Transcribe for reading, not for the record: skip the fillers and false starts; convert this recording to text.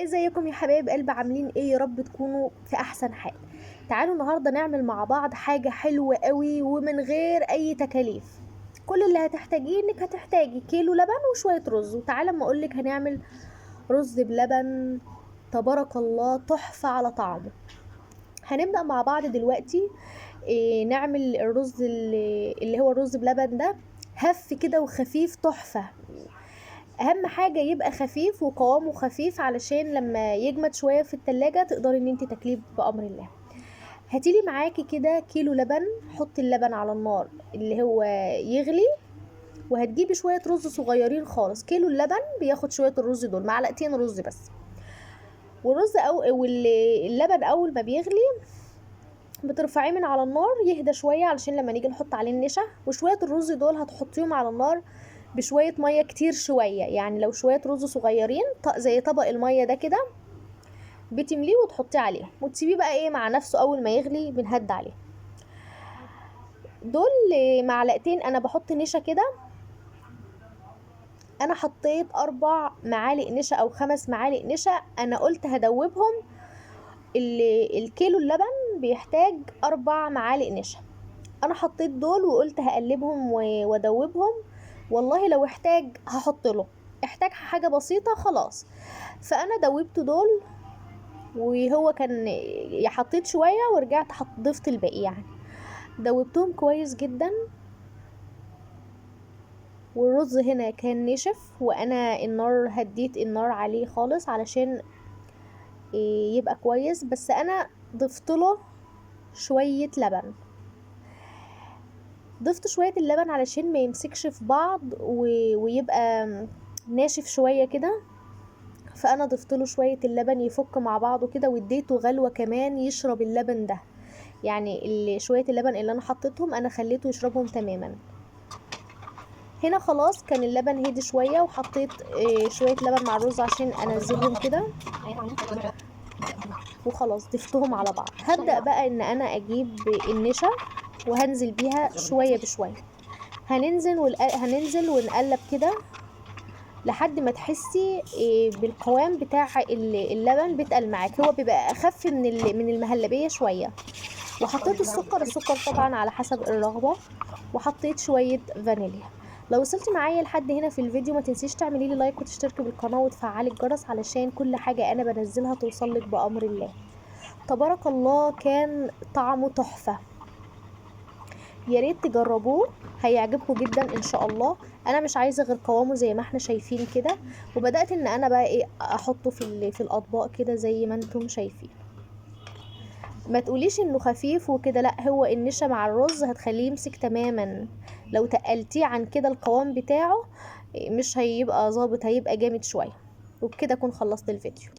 ازيكم يا حبايب قلب؟ عاملين ايه؟ يا رب تكونوا في احسن حال. تعالوا النهارده نعمل مع بعض حاجة حلوة قوي ومن غير اي تكاليف. كل اللي هتحتاجيه انك هتحتاجي كيلو لبن وشوية رز. وتعالى اما اقولك هنعمل رز بلبن تبارك الله تحفة على طعمه. هنبدا مع بعض دلوقتي نعمل الرز اللي هو الرز بلبن ده، هف كده وخفيف تحفة. اهم حاجة يبقى خفيف وقوامه خفيف علشان لما يجمد شوية في التلاجة تقدري ان انت تاكليه بامر الله. هاتيلي معاكي كده كيلو لبن، حطي اللبن على النار اللي هو يغلي، وهتجيبي شوية رز صغيرين خالص. كيلو اللبن بياخد شوية الرز دول، معلقتين رز بس. والرز او واللبن اول ما بيغلي بترفعيه من على النار يهدى شوية علشان لما نيجي نحط عليه النشا. وشوية الرز دول هتحطيهم على النار بشوية مية كتير شوية، يعني لو شوية رز صغيرين زي طبق المية ده كده بتمليه وتحطيه عليه وتسيبيه بقى ايه مع نفسه. اول ما يغلي بنهد عليه. دول معلقتين انا بحط نشا كده، انا حطيت 4 معالق نشا او 5 معالق نشا. انا قلت هدوبهم. الكيلو اللبن بيحتاج 4 معالق نشا، انا حطيت دول وقلت هقلبهم وادوبهم. والله لو احتاج هحط له، احتاج حاجة بسيطة خلاص. فانا دوبت دول وهو كان حطيت شوية ورجعت ضفت الباقي، يعني دوبتهم كويس جدا. والرز هنا كان نشف وانا النار هديت النار عليه خالص علشان يبقى كويس، بس انا ضفت له شوية لبن. ضفت شوية اللبن علشان ما يمسكش في بعض ويبقى ناشف شوية كده، فانا ضفت له شوية اللبن يفك مع بعضه كده، واديته غلوة كمان يشرب اللبن ده. يعني شوية اللبن اللي انا حطيتهم انا خليته يشربهم تماما. هنا خلاص كان اللبن هدي شوية، وحطيت شوية لبن مع الرز عشان انزلهم كده، وخلاص ضفتهم على بعض. هبدأ بقى ان انا اجيب النشا وهنزل بيها شوية بشوية. هننزل ونقلب كده لحد ما تحسي بالقوام بتاع اللبن بيتقل معاك. هو بيبقى اخف من المهلبية شوية. وحطيت السكر، السكر طبعا على حسب الرغبة، وحطيت شوية فانيليا. لو وصلتي معايا لحد هنا في الفيديو ما تنسيش تعملي لي لايك وتشتركي بالقناة وتفعلي الجرس علشان كل حاجة انا بنزلها توصلك بأمر الله. تبارك الله كان طعمه تحفة، يا ريت تجربوه هيعجبكم جدا ان شاء الله. انا مش عايزه غير قوامه زي ما احنا شايفين كده. وبدات ان انا بقى ايه احطه في الاطباق كده زي ما انتم شايفين. ما تقوليش انه خفيف وكده، لا، هو النشا مع الرز هتخليه يمسك تماما. لو تقلتيه عن كده القوام بتاعه مش هيبقى ظابط، هيبقى جامد شوية. وبكده اكون خلصت الفيديو.